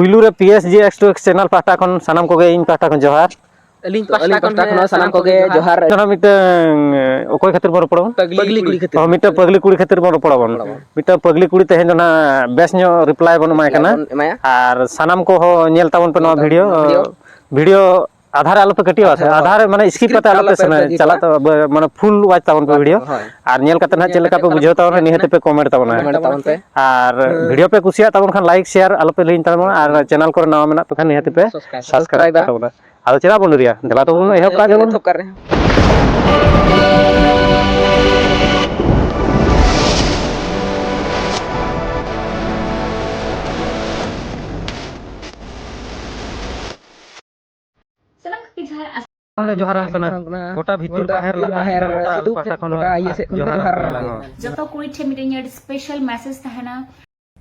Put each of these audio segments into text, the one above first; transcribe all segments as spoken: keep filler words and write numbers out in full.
ᱯᱩᱭᱞᱩ ᱨᱮ P S G X to X channel ᱯᱟᱦᱴᱟ ᱠᱷᱚᱱ ᱥᱟᱱᱟᱢ ᱠᱚᱜᱮ ᱤᱧ ᱯᱟᱦᱴᱟ ᱠᱷᱚᱱ ᱡᱚᱦᱟᱨ᱾ ᱟᱹᱞᱤᱧ ᱯᱟᱦᱴᱟ ᱠᱷᱚᱱ ᱦᱚᱸ ᱥᱟᱱᱟᱢ ᱠᱚᱜᱮ ᱡᱚᱦᱟᱨ᱾ ᱡᱟᱦᱟᱸ ᱢᱤᱫᱴᱟᱝ, ᱚᱠᱚᱭ ᱠᱷᱟᱹᱛᱤᱨ ᱵᱚᱱ ᱨᱚᱯᱚᱲᱟ? ᱯᱟᱜᱽᱞᱤ ᱠᱩᱲᱤ ᱠᱷᱟᱹᱛᱤᱨ᱾ ᱦᱚᱸ, ᱢᱤᱫᱴᱟᱝ ᱯᱟᱜᱽᱞᱤ ᱠᱩᱲᱤ ᱠᱷᱟᱹᱛᱤᱨ ᱵᱚᱱ ᱨᱚᱯᱚᱲᱟ ᱵᱚᱱ᱾ ᱨᱚᱯᱚᱲᱟ ᱵᱚᱱ᱾ ᱢᱤᱫᱴᱟᱝ ᱯᱟᱜᱽᱞᱤ ᱠᱩᱲᱤ ᱛᱮᱦᱮᱧ ᱫᱚ ᱱᱟᱦᱟᱜ ᱵᱮᱥ ᱧᱚᱜ reply ᱵᱚᱱ ᱮᱢᱟᱭ ᱠᱟᱱᱟ᱾ ᱵᱚᱱ ᱮᱢᱟᱭᱟ᱾ ᱟᱨ ᱥᱟᱱᱟᱢ ᱠᱚᱦᱚᱸ ᱧᱮᱞ ᱛᱟᱵᱚᱱ ᱯᱮ ᱱᱚᱣᱟ ᱧᱮᱞ video᱾ ᱛᱟᱵᱚᱱ ᱱᱚᱣᱟ video᱾ Video ᱟᱫᱷᱟ ᱨᱮ ᱟᱞᱚᱯᱮ ᱠᱟᱹᱴᱤᱡ ᱟᱥᱮ, ᱟᱫᱷᱟ ᱨᱮ᱾ ᱟᱫᱷᱟ ᱨᱮ ᱢᱟᱱᱮ skip skip ᱠᱟᱛᱮ ᱟᱞᱚᱯᱮ ᱟᱞᱚᱯᱮ ᱥᱮᱱᱟ, ᱠᱟᱹᱴᱤᱡ ᱪᱟᱞᱟᱜ ᱠᱚᱣᱟ᱾ ᱛᱟᱵᱚᱱ, ᱢᱟᱱᱮ full watch ᱛᱟᱵᱚᱱ ᱯᱮ ᱦᱳᱭ᱾ video᱾ ᱟᱨ ᱧᱮᱞ ᱠᱟᱛᱮ ᱱᱟᱦᱟᱜ ᱪᱮᱫ ᱞᱮᱠᱟ ᱯᱮ ᱵᱩᱡᱷᱟᱹᱣ ᱛᱟᱵᱚᱱᱟ, ᱱᱤᱦᱟᱹᱛ ᱯᱮ comment ᱛᱟᱵᱚᱱᱟ᱾ Comment ᱛᱟᱵᱚᱱ ᱯᱮ᱾ ᱟᱨ ᱦᱩᱸ᱾ Video ᱯᱮ ᱠᱩᱥᱤᱭᱟᱜ ᱛᱟᱵᱚᱱ ᱠᱷᱟᱱ like, share ᱟᱞᱚᱯᱮ ᱦᱤᱲᱤᱧ ᱛᱟᱵᱚᱱᱟ, ᱟᱨ channel ᱠᱚᱨᱮ ᱱᱟᱣᱟ ᱢᱮᱱᱟᱜ ᱯᱮ ᱠᱷᱟᱱ ᱱᱤᱦᱟᱹᱛ ᱯᱮ subscribe᱾ Subscribe᱾ Subscribe ᱛᱟᱵᱚᱱᱟ᱾ ᱟᱫᱚ ᱪᱮᱫᱟᱜ ᱵᱚᱱ ᱰᱮᱨᱤᱭᱟ? ᱫᱮᱞᱟ ᱛᱟᱵᱚᱱ ᱮᱦᱚᱵ ᱠᱟᱜ ᱜᱮᱵᱚᱱ᱾ ᱮᱛᱚᱦᱚᱵ ᱠᱟᱜ ᱨᱮ᱾ ᱚᱸᱰᱮ ᱡᱚᱦᱟᱨ ᱟᱠᱟᱱᱟ᱾ ᱜᱚᱴᱟ ᱵᱷᱤᱛᱤᱨ ᱜᱚᱴᱟ ᱯᱟᱦᱮᱨ ᱞᱟᱦᱟ, ᱦᱮᱸ, ᱜᱚᱴᱟ ᱟᱹᱛᱩ ᱯᱟᱦᱴᱟ ᱠᱷᱚᱱ ᱜᱚᱴᱟ ᱤᱭᱟᱹ ᱥᱮᱫ ᱠᱷᱚᱱ ᱡᱚᱦᱟᱨ ᱡᱚᱦᱟᱨ ᱟᱠᱟᱱᱟ᱾ ᱦᱚᱸ᱾ ᱡᱚᱛᱚ ᱠᱩᱲᱤ ᱴᱷᱮᱱ ᱢᱤᱫᱴᱮᱱ ᱤᱧᱟᱹᱜ ᱟᱹᱰᱤ special message ᱛᱟᱦᱮᱱᱟ᱾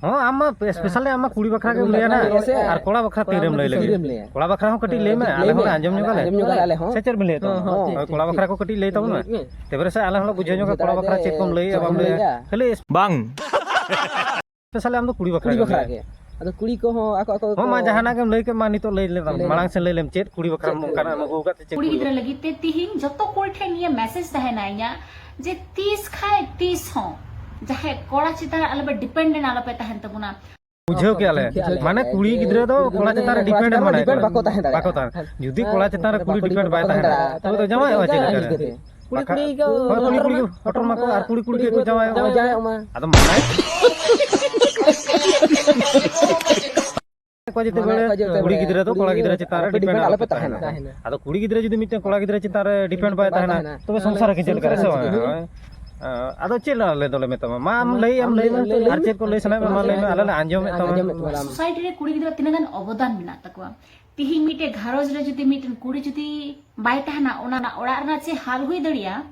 ᱦᱚᱸ, ᱟᱢ ᱢᱟ specially ᱟᱢ ᱢᱟ ᱠᱩᱲᱤ ᱵᱟᱠᱷᱨᱟ ᱜᱮᱢ ᱞᱟᱹᱭᱟ ᱱᱟ, ᱦᱮᱸ, ᱥᱮ? ᱟᱨ ᱠᱚᱲᱟ ᱵᱟᱠᱷᱨᱟ ᱛᱤᱨᱮᱢ ᱞᱟᱹᱭ ᱞᱟᱹᱜᱤᱫ? ᱛᱤᱨᱮᱢ ᱞᱟᱹᱭᱟ? ᱠᱚᱲᱟ ᱵᱟᱠᱷᱨᱟ ᱦᱚᱸ ᱠᱟᱹᱴᱤᱡ ᱞᱟᱹᱭ ᱢᱮ, ᱟᱞᱮ ᱦᱚᱸᱞᱮ ᱟᱸᱡᱚᱢ ᱧᱚᱜᱟ ᱞᱮ᱾ ᱟᱸᱡᱚᱢ ᱧᱚᱜᱟ ᱞᱮ ᱟᱞᱮ ᱦᱚᱸ᱾ ᱥᱮ ᱪᱮᱫ ᱵᱤᱱ ᱞᱟᱹᱭᱟ ᱛᱚ? ᱦᱚᱸ, ᱦᱚᱸ, ᱦᱳᱭ, ᱴᱷᱤᱠ, ᱠᱚᱲᱟ ᱴᱷᱤᱠ, ᱵᱟᱠᱷᱨᱟ ᱠᱚ ᱴᱷᱤᱠ᱾ ᱠᱟᱹᱴᱤᱡ ᱞᱟᱹᱭ ᱛᱟᱵᱚᱱ ᱢᱮ᱾ ᱦᱩᱸ᱾ ᱛᱚᱵᱮ ᱨᱮᱥᱮ ᱟᱞᱮ ᱦᱚᱸᱞᱮ ᱵᱩᱡᱷᱟᱹᱣ ᱧᱚᱜᱟ, ᱠᱚᱲᱟ ᱵᱟᱠᱷᱨᱟ ᱪᱮᱫ ᱠᱚᱢ ᱞᱟᱹᱭᱮᱫᱼᱟ, ᱵᱟᱢ ᱞᱟᱹᱭᱮᱫᱼᱟ᱾ ᱠᱷᱟᱹᱞᱤ ᱵᱟᱝ᱾ Specially ᱟᱢ ᱫᱚ ᱠᱩᱲᱤ ᱵᱟᱠᱷᱨᱟ ᱠᱩᱲᱤ ᱜᱮᱢ ᱵᱟᱠᱷᱨᱟ ᱞᱟᱹᱭᱟ᱾ ᱜᱮ᱾ ᱟᱫᱚ ᱠᱩᱲᱤ ᱠᱚᱦᱚᱸ ᱟᱠᱚ, ᱟᱠᱚ ᱦᱚᱸ, ᱢᱟ ᱠᱚ ᱡᱟᱦᱟᱱᱟᱜ ᱜᱮᱢ ᱞᱟᱹᱭ ᱠᱮᱫ, ᱢᱟ ᱱᱤᱛᱚᱜ ᱞᱟᱹᱭ ᱞᱮᱢ, ᱞᱟᱹᱭ ᱢᱟᱲᱟᱝ ᱞᱮᱢ᱾ ᱥᱮᱫ ᱞᱟᱹᱭ ᱞᱮᱢ, ᱪᱮᱫ ᱠᱩᱲᱤ ᱵᱟᱠᱷᱨᱟ ᱪᱮᱫ ᱚᱱᱠᱟᱱᱟᱜ ᱮᱢ ᱟᱹᱜᱩ ᱟᱠᱟᱫ ᱛᱮ ᱪᱮᱫ ᱠᱩᱲᱤ ᱠᱩᱲᱤ ᱜᱤᱫᱽᱨᱟᱹ ᱞᱟᱹᱜᱤᱫ ᱛᱮ ᱛᱤᱦᱤᱧ ᱡᱚᱛᱚ ᱠᱩᱲᱤ ᱴᱷᱮᱱ ᱱᱤᱭᱟᱹ message ᱛᱟᱦᱮᱱᱟ ᱤᱧᱟᱹᱜ, ᱡᱮ ᱛᱤᱥ ᱠᱷᱟᱡ ᱛᱤᱥ ᱦᱚᱸ ᱡᱟᱦᱟᱸᱭ ᱠᱚᱲᱟ ᱪᱮᱛᱟᱱ ᱨᱮ ᱟᱞᱚᱯᱮ dependent ᱟᱞᱚᱯᱮ ᱛᱟᱦᱮᱱ ᱛᱟᱵᱚᱱᱟ᱾ ᱵᱩᱡᱷᱟᱹᱣ ᱠᱮᱜᱼᱟ ᱞᱮ᱾ ᱵᱩᱡᱷᱟᱹᱣ ᱠᱮᱜᱼᱟ ᱞᱮ᱾ ᱢᱟᱱᱮ ᱠᱩᱲᱤ ᱜᱤᱫᱽᱨᱟᱹ ᱫᱚ ᱠᱩᱲᱤ ᱠᱚᱲᱟ ᱜᱤᱫᱽᱨᱟᱹ ᱪᱮᱛᱟᱱ ᱨᱮ ᱠᱚᱲᱟ depend ᱪᱮᱛᱟᱱ ᱨᱮ ᱢᱟᱱᱮ depend ᱵᱟᱠᱚ ᱛᱟᱦᱮᱸ ᱫᱟᱲᱮᱭᱟᱜᱼᱟ᱾ ᱵᱟᱠᱚ ᱛᱟᱦᱮᱸ᱾ ᱡᱩᱫᱤ ᱠᱚᱲᱟ ᱪᱮᱛᱟᱱ ᱨᱮ ᱠᱩᱲᱤ ᱵᱟᱠᱚ depend ᱵᱟᱭ ᱵᱟᱠᱚ ᱛᱟᱦᱮᱸ ᱛᱟᱦᱮᱸ ᱫᱟᱲᱮᱭᱟᱜᱼᱟ, ᱛᱚᱵᱮ ᱫᱚ ᱡᱟᱶᱟᱭᱚᱜᱼᱟ ᱪᱮᱫ ᱞᱮᱠᱟᱨᱮ? ᱠᱩᱲᱤ ᱠᱩᱲᱤ ᱜᱮ ᱦᱚᱴᱚᱨ ᱢᱟᱠᱚ ᱟᱨ ᱠᱩᱲᱤ ᱠᱩᱲᱤ ᱜᱮᱠᱚ ᱡᱟᱶᱟᱭᱚᱜᱼᱟ᱾ ᱡᱟᱶᱟᱭᱚᱜᱼᱟ᱾ ᱟᱫᱚ ᱢᱟᱱᱮ ᱠᱚ ᱡᱮᱛᱮ ᱢᱟᱱᱮ ᱵᱮᱲᱮ ᱠᱚ ᱡᱮᱛᱮ ᱠᱩᱲᱤ ᱵᱮᱲᱮ ᱜᱤᱫᱽᱨᱟᱹ ᱫᱚ ᱠᱩᱲᱤ ᱠᱚᱲᱟ ᱜᱤᱫᱽᱨᱟᱹ ᱪᱮᱛᱟᱱ ᱨᱮ ᱟᱞᱚᱯᱮ depend ᱫᱮᱯᱮᱱ ᱟᱞᱚᱯᱮ ᱟᱞᱚᱯᱮ ᱛᱟᱦᱮᱱᱟ᱾ ᱛᱟᱦᱮᱱᱟ᱾ ᱟᱫᱚ ᱠᱩᱲᱤ ᱜᱤᱫᱽᱨᱟᱹ ᱡᱩᱫᱤ ᱢᱤᱫᱴᱮᱱ ᱠᱚᱲᱟ ᱜᱤᱫᱽᱨᱟᱹ ᱪᱮᱛᱟᱱ ᱨᱮ depend ᱵᱟᱭ ᱵᱟᱭ ᱛᱟᱦᱮᱱᱟ, ᱛᱟᱦᱮᱱᱟ, ᱛᱚᱵᱮ ᱛᱟᱦᱚᱞᱮ ᱥᱚᱝᱥᱟᱨ ᱨᱮ ᱪᱮᱫ ᱞᱮᱠᱟ ᱨᱮ ᱥᱮ ᱥᱚᱝᱥᱟᱨ ᱨᱮ ᱵᱟᱝ? ᱪᱮᱫ ᱞᱮᱠᱟ? ᱦᱳᱭ᱾ ᱟᱫᱚ ᱪᱮᱫ ᱞᱮ ᱟᱞᱮ ᱫᱚᱞᱮ ᱢᱮᱛᱟᱢᱟ? ᱢᱟ ᱟᱢ ᱞᱟᱹᱭ ᱮᱢ ᱞᱟᱹᱭ ᱢᱮ᱾ ᱟᱨ ᱪᱮᱫ ᱠᱚ ᱞᱟᱹᱭ ᱥᱟᱱᱟᱭᱮᱫ ᱢᱮ ᱢᱟ ᱞᱟᱹᱭ ᱢᱮ, ᱟᱞᱮ ᱞᱮ ᱟᱸᱡᱚᱢᱮᱫ ᱛᱟᱢᱟ᱾ ᱟᱸᱡᱚᱢᱮᱫ ᱛᱟᱢᱟ᱾ Society ᱨᱮ ᱠᱩᱲᱤ ᱜᱤᱫᱽᱨᱟᱹ ᱛᱤᱱᱟᱹᱜ ᱜᱟᱱ ᱚᱵᱚᱫᱟᱱ ᱢᱮᱱᱟᱜ ᱛᱟᱠᱚᱣᱟ? ᱛᱤᱦᱤᱧ ᱢᱤᱫᱴᱮᱡ ᱜᱷᱟᱨᱚᱸᱡᱽ ᱨᱮ ᱡᱩᱫᱤ ᱢᱤᱫᱴᱮᱱ ᱠᱩᱲᱤ ᱡᱩᱫᱤ ᱵᱟᱭ ᱛᱟᱦᱮᱱᱟ, ᱚᱱᱟ ᱨᱮᱱᱟᱜ ᱚᱲᱟᱜ ᱨᱮᱱᱟᱜ ᱪᱮᱫ ᱦᱟᱞ ᱦᱩᱭ ᱫᱟᱲᱮᱭᱟᱜᱼᱟ?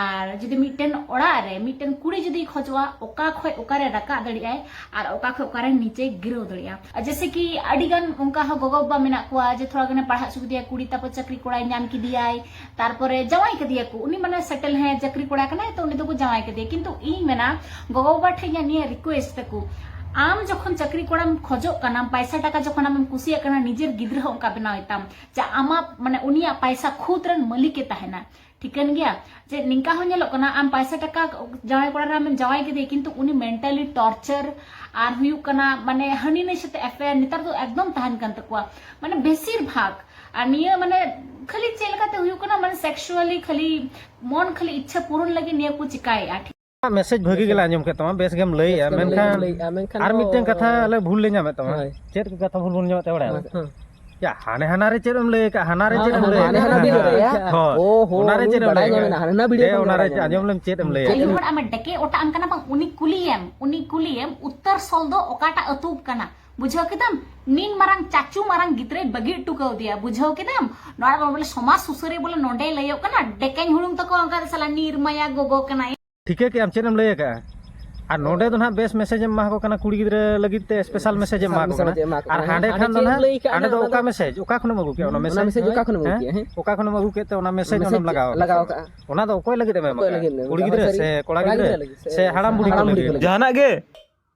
ᱟᱨ ᱡᱩᱫᱤ ᱢᱤᱫᱴᱮᱱ ᱚᱲᱟᱜ ᱨᱮ ᱢᱤᱫᱴᱮᱱ ᱠᱩᱲᱤ ᱡᱩᱫᱤᱭ ᱠᱷᱚᱡᱚᱜᱼᱟ, ᱚᱠᱟ ᱠᱷᱚᱡ ᱚᱠᱟᱨᱮ ᱨᱟᱠᱟᱵ ᱫᱟᱲᱮᱭᱟᱜᱼᱟᱭ ᱟᱨ ᱚᱠᱟ ᱠᱷᱚᱡ ᱚᱠᱟᱨᱮ ᱱᱤᱪᱮ ᱜᱤᱨᱟᱹᱣ ᱫᱟᱲᱮᱭᱟᱜᱼᱟ᱾ ᱟᱨ ᱡᱮᱭᱥᱮ ᱠᱤ ᱟᱹᱰᱤ ᱜᱟᱱ ᱚᱱᱠᱟ ᱦᱚᱸ ᱜᱚᱜᱚ ᱵᱟᱵᱟ ᱢᱮᱱᱟᱜ ᱠᱚᱣᱟ ᱡᱮ ᱛᱷᱚᱲᱟ ᱜᱟᱱᱮ ᱯᱟᱲᱦᱟᱜ ᱦᱚᱪᱚ ᱠᱮᱫᱮᱭᱟ ᱠᱩᱲᱤ, ᱛᱟᱨᱯᱚᱨ ᱪᱟᱹᱠᱨᱤ ᱠᱚᱲᱟᱭ ᱧᱟᱢ ᱠᱮᱫᱮᱭᱟᱭ, ᱛᱟᱨᱯᱚᱨᱮ ᱡᱟᱶᱟᱭ ᱠᱮᱫᱮᱭᱟ ᱠᱚ, ᱩᱱᱤ ᱢᱟᱱᱮ settle, ᱦᱮᱸ, ᱪᱟᱹᱠᱨᱤ ᱠᱚᱲᱟ ᱠᱟᱱᱟᱭ, ᱛᱚ ᱩᱱᱤ ᱫᱚᱠᱚ ᱡᱟᱶᱟᱭ ᱠᱮᱫᱮᱭᱟ᱾ ᱠᱤᱱᱛᱩ ᱤᱧ ᱢᱮᱱᱟ, ᱜᱚᱜᱚ ᱵᱟᱵᱟ ᱴᱷᱮᱱ ᱤᱧᱟᱹᱜ ᱱᱤᱭᱟᱹ request ᱛᱟᱠᱚ, ᱟᱢ ᱡᱚᱠᱷᱚᱱ ᱪᱟᱹᱠᱨᱤ ᱠᱚᱲᱟᱢ ᱠᱷᱚᱡᱚᱜ ᱠᱟᱱᱟ, ᱯᱟᱭᱥᱟ ᱴᱟᱠᱟ ᱡᱚᱠᱷᱚᱱ ᱟᱢᱮᱢ ᱠᱩᱥᱤᱭᱟᱜ ᱠᱟᱱᱟ, ᱱᱤᱡᱮᱨ ᱜᱤᱫᱽᱨᱟᱹ ᱦᱚᱸ ᱚᱱᱠᱟ ᱵᱮᱱᱟᱣ ᱮᱛᱟᱢ, ᱡᱮ ᱟᱢᱟᱜ, ᱢᱟᱱᱮ, ᱩᱱᱤᱭᱟᱜ ᱯᱟᱭᱥᱟ ᱠᱷᱩᱫ ᱨᱮᱱ ᱢᱟᱹᱞᱤᱠ ᱮ ᱛᱟᱦᱮᱱᱟ᱾ ᱴᱷᱤᱠᱟᱹᱱ ᱜᱮᱭᱟ? ᱡᱮ ᱱᱤᱝᱠᱟ ᱦᱚᱸ ᱧᱮᱞᱚᱜ ᱠᱟᱱᱟ, ᱟᱢ ᱯᱟᱭᱥᱟ ᱴᱟᱠᱟ ᱡᱟᱶᱟᱭ ᱠᱚᱲᱟ ᱨᱮ ᱟᱢᱮᱢ ᱡᱟᱶᱟᱭ ᱠᱮᱫᱮᱭᱟ, ᱠᱤᱱᱛᱩ ᱩᱱᱤ mentally torture ᱟᱨ ᱦᱩᱭᱩᱜ ᱠᱟᱱᱟ, ᱢᱟᱱᱮ, ᱦᱟᱹᱱᱤ ᱱᱟᱹᱭ ᱥᱟᱛᱮ affair ᱱᱮᱛᱟᱨ ᱫᱚ ᱮᱠᱫᱚᱢ ᱛᱟᱦᱮᱱ ᱠᱟᱱ ᱛᱟᱠᱚᱣᱟ, ᱢᱟᱱᱮ, ᱵᱮᱥᱤᱨ ᱵᱷᱟᱜᱽ᱾ ᱟᱨ ᱱᱤᱭᱟᱹ, ᱢᱟᱱᱮ, ᱠᱷᱟᱹᱞᱤ ᱪᱮᱫ ᱞᱮᱠᱟᱛᱮ ᱦᱩᱭᱩᱜ ᱠᱟᱱᱟ, ᱢᱟᱱᱮ, sexually ᱠᱷᱟᱹᱞᱤ ᱢᱚᱱ, ᱠᱷᱟᱹᱞᱤ ᱤᱪᱪᱷᱟ ᱯᱩᱨᱚᱱ ᱞᱟᱹᱜᱤᱫ ᱱᱤᱭᱟᱹ ᱠᱚ ᱪᱤᱠᱟᱭᱮᱫᱼᱟ᱾ ᱴᱷᱤᱠ ᱢᱮᱥᱮᱡᱽ ᱵᱷᱟᱹᱜᱤ ᱜᱮᱞᱮ ᱟᱸᱡᱚᱢ ᱠᱮᱫ ᱛᱟᱢᱟ, ᱵᱮᱥ ᱜᱮᱢ ᱞᱟᱹᱭᱮᱜᱼᱟ, ᱵᱮᱥ ᱜᱮᱢ ᱢᱮᱱᱠᱷᱟᱱ ᱞᱟᱹᱭᱮᱜᱼᱟ, ᱢᱮᱱᱠᱷᱟᱱ ᱟᱨ ᱫᱚ ᱢᱤᱫᱴᱮᱱ ᱠᱟᱛᱷᱟ ᱟᱞᱮ ᱵᱷᱩᱞ ᱞᱮ ᱧᱟᱢᱮᱫ ᱛᱟᱢᱟ᱾ ᱦᱳᱭ᱾ ᱪᱮᱫ ᱠᱚ ᱠᱟᱛᱷᱟ ᱵᱷᱩᱞ ᱵᱚᱱ ᱧᱟᱢᱮᱫ ᱛᱟᱢᱟ ᱵᱟᱲᱟᱭᱟᱢ? ᱦᱮᱸ᱾ ᱭᱟ, ᱦᱟᱱᱮ ᱦᱟᱱᱟ ᱨᱮ ᱪᱮᱫ ᱮᱢ ᱞᱟᱹᱭ ᱟᱠᱟᱫ, ᱦᱟᱱᱟ ᱨᱮ ᱪᱮᱫ ᱮᱢ ᱦᱟᱱᱮ ᱞᱟᱹᱭ ᱦᱟᱱᱟ ᱟᱠᱟᱫ? ᱵᱷᱤᱰᱤᱭᱳ ᱨᱮ ᱞᱟᱹᱭ ᱟᱠᱟᱫ᱾ ᱦᱳᱭ, ᱚ, ᱦᱳ, ᱚᱱᱟ ᱨᱮ ᱱᱩᱭ ᱪᱮᱫ ᱮᱢ ᱵᱟᱰᱟᱭ ᱞᱟᱹᱭ ᱧᱟᱢᱮᱱᱟ, ᱟᱠᱟᱫ? ᱦᱟᱱᱟ ᱵᱷᱤᱰᱤᱭᱳ ᱫᱮ, ᱨᱮ ᱚᱱᱟ ᱨᱮ ᱚᱱᱟ ᱪᱮᱫ ᱨᱮ ᱟᱸᱡᱚᱢ ᱞᱮᱢ, ᱪᱮᱫ ᱮᱢ ᱞᱟᱹᱭ ᱟᱹᱭᱩ ᱟᱠᱟᱫ? ᱦᱚᱲ ᱟᱢᱮ ᱰᱮᱠᱮ ᱚᱴᱟᱜ ᱟᱢ ᱠᱟᱱᱟ ᱵᱟᱝ, ᱩᱱᱤ ᱠᱩᱞᱤᱭᱮᱢ, ᱩᱱᱤ ᱠᱩᱞᱤᱭᱮᱢ, ᱩᱛᱛᱚᱨ ᱥᱚᱞ ᱫᱚ ᱚᱠᱟᱴᱟᱜ ᱟᱹᱛᱩ ᱠᱟᱱᱟ? ᱵᱩᱡᱷᱟᱹᱣ ᱠᱮᱫᱟᱢ? ᱱᱤᱱ ᱢᱟᱨᱟᱝ ᱪᱟᱪᱩ ᱢᱟᱨᱟᱝ ᱜᱤᱫᱽᱨᱟᱹᱭ ᱵᱟᱹᱜᱤ ᱦᱚᱴᱚ ᱠᱟᱣᱫᱮᱭᱟ, ᱵᱩᱡᱷᱟᱹᱣ ᱠᱮᱫᱟᱢ? ᱱᱚᱣᱟ ᱫᱚ ᱵᱚᱞᱮ ᱥᱚᱢᱟᱡᱽ ᱥᱩᱥᱟᱹᱨᱤᱭᱟᱹ ᱵᱚᱞᱮ ᱱᱚᱰᱮ ᱞᱟᱹᱭᱚᱜ ᱠᱟᱱᱟ, ᱰᱮᱠᱮᱧ ᱦᱩᱲᱩᱝ ᱛᱟᱠᱚ ᱚᱱᱠᱟ ᱫᱚ ᱥᱟᱞᱟ ᱱᱤᱨᱢᱟᱭᱟ ᱜᱚᱜᱚ ᱠᱟᱱᱟᱭ᱾ ᱴᱷᱤᱠᱟᱹ ᱠᱮᱜ ᱟᱢ ᱪᱮᱫ ᱮᱢ ᱞᱟᱹᱭ ᱟᱠᱟᱫᱼᱟ? ᱟᱨ ᱱᱚᱰᱮ ᱫᱚ ᱱᱟᱦᱟᱜ ᱵᱮᱥ ᱢᱮᱥᱮᱡᱽ ᱮᱢ ᱮᱢᱟ ᱠᱚ ᱠᱟᱱᱟ, ᱠᱩᱲᱤ ᱜᱤᱫᱽᱨᱟᱹ ᱞᱟᱹᱜᱤᱫ ᱛᱮ ᱥᱯᱮᱥᱟᱞ ᱢᱮᱥᱮᱡᱽ ᱮᱢ ᱮᱢᱟ ᱠᱚ ᱠᱟᱱᱟ᱾ ᱢᱮᱥᱮᱡᱽ ᱮᱢᱟ ᱠᱚ ᱟᱨ ᱠᱟᱱᱟ᱾ ᱦᱟᱸᱰᱮ ᱦᱟᱸᱰᱮ ᱠᱷᱟᱱ ᱫᱚ ᱪᱮᱫ ᱮᱢ ᱱᱟᱦᱟᱜ, ᱞᱟᱹᱭ ᱠᱟᱜᱼᱟ ᱦᱟᱸᱰᱮ ᱱᱟᱦᱟᱜ ᱫᱚ ᱚᱱᱟ ᱚᱠᱟ ᱫᱚ? ᱢᱮᱥᱮᱡᱽ? ᱚᱠᱟ ᱠᱷᱚᱱᱮᱢ ᱟᱹᱜᱩ ᱠᱮᱜᱼᱟ ᱚᱱᱟ ᱚᱱᱟ ᱢᱮᱥᱮᱡᱽ? ᱢᱮᱥᱮᱡᱽ ᱦᱮᱸ? ᱚᱠᱟ ᱠᱷᱚᱱᱮᱢ ᱟᱹᱜᱩ ᱠᱮᱜᱼᱟ? ᱚᱱᱟ ᱢᱮᱥᱮᱡᱽ ᱚᱱᱟ ᱚᱱᱟᱢ ᱢᱮᱥᱮᱡᱽ ᱞᱟᱜᱟᱣ ᱞᱟᱜᱟᱣ ᱟᱠᱟᱫᱼᱟ᱾ ᱠᱟᱜᱼᱟ᱾ ᱚᱱᱟ ᱫᱚ ᱚᱠᱚᱭ ᱞᱟᱹᱜᱤᱫ ᱮᱢ ᱮᱢ ᱚᱠᱚᱭ ᱠᱟᱜᱼᱟ? ᱞᱟᱹᱜᱤᱫ ᱮᱢ ᱠᱩᱲᱤ ᱮᱢ ᱜᱤᱫᱽᱨᱟᱹ ᱠᱟᱜᱼᱟ? ᱥᱮ ᱠᱚᱲᱟ ᱠᱚᱲᱟ ᱜᱤᱫᱽᱨᱟᱹ ᱜᱤᱫᱽᱨᱟᱹ ᱞᱟᱹᱜᱤᱫ ᱥᱮ ᱥᱮ ᱦᱟᱲᱟᱢ ᱵᱩᱲᱦᱤ ᱠᱚ ᱦᱟᱲᱟᱢ ᱵᱩᱲᱦᱤ ᱞᱟᱹᱜᱤᱫ? ᱠᱚ ᱞᱟᱹᱜᱤᱫ? ᱡᱟᱦᱟᱱᱟᱜ ᱜᱮ᱾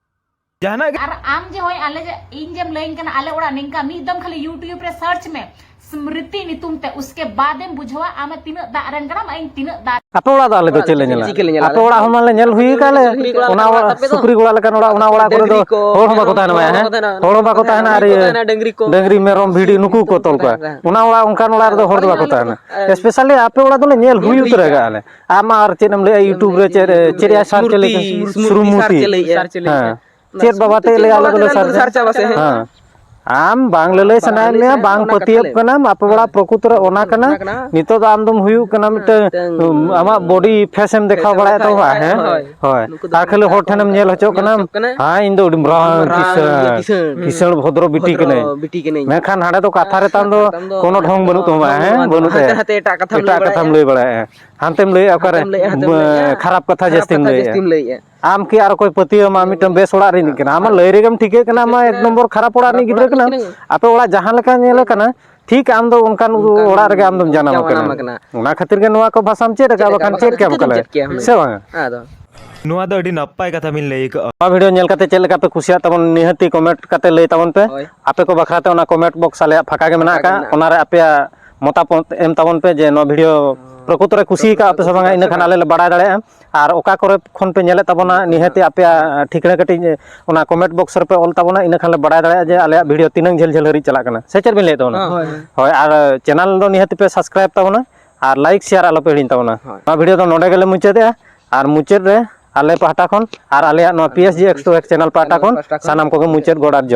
ᱡᱟᱦᱟᱱᱟᱜ ᱜᱮ᱾ ᱟᱨ ᱟᱢ ᱡᱮ ᱦᱚᱸᱜᱼᱚᱭ ᱟᱞᱮ ᱡᱮ, ᱤᱧ ᱡᱮᱢ ᱞᱟᱹᱭᱟᱹᱧ ᱠᱟᱱᱟ, ᱟᱞᱮ ᱚᱲᱟᱜ ᱱᱤᱝᱠᱟ ᱢᱤᱫ ᱫᱚᱢ ᱠᱷᱟᱹᱞᱤ YouTube ᱨᱮ search ᱢᱮ, ᱥᱢᱨᱤᱛᱤ ᱧᱩᱛᱩᱢ ᱛᱮ, ᱩᱥᱠᱮ ᱵᱟᱫ ᱮᱢ ᱵᱩᱡᱷᱟᱹᱣᱟ ᱟᱢ ᱛᱤᱱᱟᱹᱜ ᱫᱟᱜ ᱨᱮᱱ ᱠᱟᱱᱟᱢ ᱟᱨ ᱤᱧ ᱛᱤᱱᱟᱹᱜ ᱫᱟᱜ᱾ ᱟᱯᱮ ᱚᱲᱟᱜ ᱫᱚ ᱟᱞᱮ ᱫᱚ ᱪᱮᱫ ᱞᱮ ᱧᱮᱞᱟ? ᱪᱮᱫ ᱞᱮ ᱧᱮᱞᱟ? ᱟᱯᱮ ᱚᱲᱟᱜ ᱦᱚᱸ ᱢᱟᱞᱮ ᱧᱮᱞ ᱦᱩᱭ ᱟᱠᱟᱫ ᱞᱮ᱾ ᱥᱩᱠᱨᱤ ᱜᱚᱲᱟ ᱚᱱᱟ ᱞᱮᱠᱟ ᱚᱲᱟᱜ, ᱛᱟᱯᱮ ᱫᱚ᱾ ᱥᱩᱠᱨᱤ ᱜᱚᱲᱟ ᱞᱮᱠᱟᱱ ᱚᱲᱟᱜ, ᱚᱱᱟ ᱚᱲᱟᱜ ᱠᱚᱨᱮ ᱫᱚ ᱰᱟᱹᱝᱨᱤ ᱠᱚ, ᱦᱚᱲ ᱦᱚᱸ ᱵᱟᱠᱚ ᱢᱮᱨᱚᱢ ᱛᱟᱦᱮᱱᱟ, ᱠᱚ ᱦᱮᱸ? ᱵᱟᱠᱚ ᱛᱟᱦᱮᱱᱟ᱾ ᱦᱚᱲ ᱦᱚᱸ ᱵᱟᱠᱚ ᱛᱟᱦᱮᱱᱟ, ᱟᱨ ᱰᱟᱹᱝᱨᱤ ᱠᱚ, ᱰᱟᱹᱝᱨᱤ, ᱢᱮᱨᱚᱢ, ᱵᱷᱤᱰᱤ ᱱᱩᱠᱩ ᱠᱚ ᱛᱚᱞ ᱠᱚᱣᱟ᱾ ᱚᱱᱟ ᱚᱲᱟᱜ, ᱚᱱᱠᱟᱱ ᱚᱲᱟᱜ ᱨᱮᱫᱚ ᱦᱚᱲ ᱫᱚ ᱵᱟᱠᱚ ᱛᱟᱦᱮᱱᱟ᱾ ᱟᱨ ᱟᱞᱮ ᱚᱲᱟᱜ ᱫᱚᱞᱮ ᱧᱮᱞ ᱦᱩᱭ ᱩᱛᱟᱹᱨ ᱟᱠᱟᱫᱼᱟ ᱞᱮ᱾ ᱟᱢ ᱟᱨ ᱪᱮᱫ ᱮᱢ ᱞᱟᱹᱭᱟ, YouTube ᱨᱮ ᱪᱮᱫ, ᱪᱮᱫ ᱨᱮᱭᱟᱜ ᱥᱟᱨᱪ ᱞᱟᱹᱜᱤᱫ? ᱥᱢᱨᱩᱛᱤ, ᱥᱢᱨᱩᱛᱤ ᱥᱨᱩᱢᱩᱛᱤ᱾ ᱥᱟᱨᱪ ᱞᱟᱹᱜᱤᱫ᱾ ᱦᱮᱸ᱾ ᱪᱮᱫ ᱵᱟᱵᱟ ᱛᱮ ᱞᱟᱹᱭᱟ, ᱟᱞᱮ ᱫᱚᱞᱮ ᱥᱟᱨᱪ ᱥᱟᱨᱪᱟ ᱵᱟᱥᱮ, ᱦᱮᱸ᱾ ᱦᱮᱸ᱾ ᱟᱢ ᱵᱟᱝ ᱞᱟᱹᱞᱟᱹᱭ ᱵᱟᱝ ᱥᱟᱱᱟᱭᱮᱫ ᱞᱟᱹᱞᱟᱹᱭ ᱢᱮᱭᱟ, ᱥᱟᱱᱟᱭᱮᱫ ᱵᱟᱝ ᱢᱮᱭᱟ, ᱚᱱᱟ ᱯᱟᱹᱛᱭᱟᱹᱵ ᱠᱟᱛᱷᱟ ᱞᱟᱹᱭ ᱠᱟᱱᱟᱢ, ᱟᱯᱮ ᱚᱲᱟᱜ ᱦᱮᱸ᱾ ᱯᱨᱚᱠᱩᱛ ᱨᱮ ᱚᱱᱟ ᱠᱟᱱᱟ᱾ ᱚᱱᱟ ᱠᱟᱱᱟ᱾ ᱱᱤᱛᱚᱜ ᱫᱚ ᱟᱢ ᱫᱚᱢ ᱦᱩᱭᱩᱜ ᱠᱟᱱᱟ ᱢᱤᱫᱴᱟᱝ, ᱢᱤᱫᱴᱟᱝ ᱟᱢᱟᱜ ᱵᱚᱰᱤ ᱯᱷᱮᱥ ᱮᱢ ᱫᱮᱠᱷᱟᱣ ᱯᱷᱮᱥ ᱮᱢ ᱵᱟᱲᱟᱭᱮᱫ ᱫᱮᱠᱷᱟᱣ ᱛᱟᱵᱚᱱᱟ, ᱵᱟᱲᱟᱭᱮᱫ, ᱦᱮᱸ? ᱦᱳᱭ᱾ ᱦᱳᱭ᱾ ᱱᱩᱠᱩ ᱫᱚ ᱟᱨ ᱠᱷᱟᱹᱞᱤ ᱦᱚᱲ ᱴᱷᱮᱱᱮᱢ ᱧᱮᱞ ᱦᱚᱪᱚᱜ ᱧᱮᱞ ᱠᱟᱱᱟᱢ, ᱦᱚᱪᱚᱜ ᱠᱟᱱᱟ᱾ ᱦᱮᱸ, ᱤᱧ ᱫᱚ ᱟᱹᱰᱤ ᱢᱟᱨᱟᱝ ᱢᱟᱨᱟᱝ ᱠᱤᱥᱟᱹᱬ, ᱤᱭᱟᱹ ᱠᱤᱥᱟᱹᱬ, ᱠᱤᱥᱟᱹᱬ ᱵᱷᱚᱫᱨᱚ ᱵᱤᱴᱤ ᱵᱷᱚᱫᱨᱚ ᱠᱟᱹᱱᱟᱹᱧ᱾ ᱵᱤᱴᱤ ᱠᱟᱹᱱᱟᱹᱧ᱾ ᱢᱮᱱᱠᱷᱟᱱ ᱦᱟᱸᱰᱮ ᱫᱚ ᱠᱟᱛᱷᱟ ᱨᱮᱛᱟᱢ ᱫᱚ ᱠᱟᱛᱷᱟ ᱨᱮᱛᱟᱢ ᱫᱚ ᱠᱳᱱᱳ ᱰᱷᱚᱝ ᱵᱟᱹᱱᱩᱜ ᱛᱟᱢᱟ, ᱦᱟᱱᱛᱮ ᱦᱮᱸ? ᱱᱟᱛᱮ ᱵᱟᱹᱱᱩᱜ ᱮᱴᱟᱜ ᱛᱟᱭᱟ᱾ ᱠᱟᱛᱷᱟᱢ ᱞᱟᱹᱭ ᱮᱴᱟᱜ ᱵᱟᱲᱟᱭᱟ᱾ ᱠᱟᱛᱷᱟᱢ ᱞᱟᱹᱭ ᱵᱟᱲᱟᱭᱟ᱾ ᱦᱟᱱᱛᱮᱢ ᱞᱟᱹᱭᱟ ᱚᱠᱟᱨᱮ ᱦᱟᱱᱛᱮᱢ ᱞᱟᱹᱭᱟ ᱠᱷᱟᱨᱟᱯ ᱠᱟᱛᱷᱟ ᱠᱷᱟᱨᱟᱯ ᱡᱟᱹᱥᱛᱤᱢ ᱠᱟᱛᱷᱟ ᱞᱟᱹᱭᱮᱜᱼᱟ᱾ ᱡᱟᱹᱥᱛᱤᱢ ᱞᱟᱹᱭᱮᱜᱼᱟ᱾ ᱟᱢ ᱠᱤ ᱟᱨ ᱚᱠᱚᱭ ᱯᱟᱹᱛᱭᱟᱹᱣ ᱟᱢᱟ? ᱢᱤᱫᱴᱟᱝ ᱵᱮᱥ ᱚᱲᱟᱜ ᱨᱤᱱᱤᱡ ᱠᱟᱱᱟ, ᱟᱢᱟᱜ ᱞᱟᱹᱭ ᱨᱮᱜᱮᱢ ᱴᱷᱤᱠᱟᱹᱜ ᱠᱟᱱᱟ, ᱟᱢ ᱢᱟ ᱮᱠ ᱱᱚᱢᱵᱚᱨ ᱠᱷᱟᱨᱟᱯ ᱚᱲᱟᱜ ᱨᱤᱱᱤᱡ ᱜᱤᱫᱽᱨᱟᱹ ᱠᱟᱱᱟᱢ᱾ ᱟᱯᱮ ᱚᱲᱟᱜ ᱡᱟᱦᱟᱸ ᱞᱮᱠᱟ ᱧᱮᱞ ᱟᱠᱟᱱᱟ, ᱴᱷᱤᱠ ᱟᱢ ᱫᱚ ᱚᱱᱠᱟᱱ ᱚᱲᱟᱜ ᱨᱮᱜᱮ ᱟᱢ ᱫᱚᱢ ᱡᱟᱱᱟᱢ ᱟᱠᱟᱱᱟ᱾ ᱚᱱᱟ ᱠᱷᱟᱹᱛᱤᱨ ᱜᱮ ᱱᱚᱣᱟ ᱠᱚ ᱵᱷᱟᱥᱟᱢ ᱪᱮᱫ ᱟᱠᱟᱫᱼᱟ, ᱵᱟᱠᱷᱟᱱ ᱪᱮᱫ ᱠᱮᱭᱟ ᱵᱚᱠᱟᱞᱮ? ᱥᱮ ᱵᱟᱝᱟ? ᱟᱫᱚ ᱱᱚᱣᱟ ᱫᱚ ᱟᱹᱰᱤ ᱱᱟᱯᱟᱭ ᱠᱟᱛᱷᱟ ᱵᱤᱱ ᱞᱟᱹᱭ ᱟᱠᱟᱫᱼᱟ᱾ ᱱᱚᱣᱟ ᱵᱷᱤᱰᱤᱭᱳ ᱧᱮᱞ ᱠᱟᱛᱮ ᱪᱮᱫ ᱞᱮᱠᱟ ᱯᱮ ᱠᱩᱥᱤᱭᱟᱜ ᱛᱟᱵᱚᱱ, ᱱᱤᱦᱟᱹᱛᱤ ᱠᱚᱢᱮᱱᱴ ᱠᱟᱛᱮ ᱞᱟᱹᱭ ᱛᱟᱵᱚᱱ ᱯᱮ᱾ ᱦᱳᱭ᱾ ᱟᱯᱮ ᱠᱚ ᱵᱟᱠᱷᱨᱟ ᱛᱮ ᱚᱱᱟ ᱠᱚᱢᱮᱱᱴ ᱵᱚᱠᱥ ᱟᱞᱮᱭᱟᱜ ᱯᱷᱟᱸᱠᱟ ᱜᱮ ᱢᱮᱱᱟᱜ ᱯᱷᱟᱸᱠᱟ ᱜᱮ ᱟᱠᱟᱫᱼᱟ, ᱢᱮᱱᱟᱜᱼᱟ᱾ ᱚᱱᱟᱨᱮ ᱟᱯᱮᱭᱟᱜ ᱢᱚᱛᱟᱢᱚᱛ ᱮᱢ ᱛᱟᱵᱚᱱ ᱯᱮ ᱡᱮ ᱱᱚᱣᱟ ᱵᱷᱤᱰᱤᱭᱳ ᱯᱨᱚᱠᱩᱛ ᱨᱮ ᱠᱩᱥᱤ ᱟᱠᱟᱫ ᱯᱮ ᱥᱮ ᱵᱟᱝᱟ, ᱤᱱᱟᱹ ᱠᱷᱟᱱ ᱟᱞᱮ ᱞᱮ ᱵᱟᱲᱟᱭ ᱫᱟᱲᱮᱭᱟᱜᱼᱟ᱾ ᱟᱨ ᱚᱠᱟ ᱠᱚᱨᱮ ᱠᱷᱚᱱ ᱯᱮ ᱧᱮᱞᱮᱫ ᱛᱟᱵᱚᱱᱟ, ᱱᱤᱦᱟᱹᱛᱤ ᱟᱯᱮᱭᱟᱜ ᱴᱷᱤᱠᱟᱹᱱᱟ ᱠᱟᱹᱴᱤᱡ ᱚᱱᱟ ᱠᱚᱢᱮᱱᱴ ᱵᱚᱠᱥ ᱨᱮᱯᱮ ᱚᱞ ᱛᱟᱵᱚᱱᱟ, ᱤᱱᱟᱹ ᱠᱷᱟᱱ ᱞᱮ ᱵᱟᱲᱟᱭ ᱫᱟᱲᱮᱭᱟᱜᱼᱟ ᱡᱮ ᱟᱞᱮᱭᱟᱜ ᱵᱷᱤᱰᱤᱭᱳ ᱛᱤᱱᱟᱹᱝ ᱡᱷᱟᱹᱞ ᱡᱷᱟᱹᱞ ᱦᱟᱹᱨᱤᱡ ᱪᱟᱞᱟᱜ ᱠᱟᱱᱟ, ᱥᱮ ᱪᱮᱫ ᱵᱤᱱ ᱞᱟᱹᱭᱮᱫ ᱛᱟᱵᱚᱱᱟ? ᱦᱳᱭ᱾ ᱦᱳᱭ, ᱟᱨ ᱪᱮᱱᱮᱞ ᱫᱚ ᱱᱤᱦᱟᱹᱛᱤ ᱯᱮ ᱥᱟᱵᱥᱠᱨᱟᱭᱤᱵ ᱛᱟᱵᱚᱱᱟ ᱟᱨ ᱞᱟᱭᱤᱠ ᱥᱮᱭᱟᱨ ᱟᱞᱚᱯᱮ ᱦᱤᱲᱤᱧ ᱛᱟᱵᱚᱱᱟ᱾ ᱦᱳᱭ᱾ ᱱᱚᱣᱟ ᱵᱷᱤᱰᱤᱭᱳ ᱫᱚ ᱱᱚᱰᱮ ᱜᱮᱞᱮ ᱢᱩᱪᱟᱹᱫᱮᱜᱼᱟ, ᱟᱨ ᱢᱩᱪᱟᱹᱫ ᱨᱮ ᱟᱞᱮ ᱯᱟᱦᱴᱟ ᱠᱷᱚᱱ ᱟᱨ ᱟᱞᱮᱭᱟᱜ ᱱᱚᱣᱟ P S G X two X channel ᱯᱟᱦᱴᱟ ᱠᱷᱚᱱ ᱥᱟᱱᱟᱢ ᱠᱚᱜᱮ ᱢᱩᱪᱟᱹᱫ ᱜᱚᱰ ᱟᱨ ᱡᱚᱦᱟᱨ᱾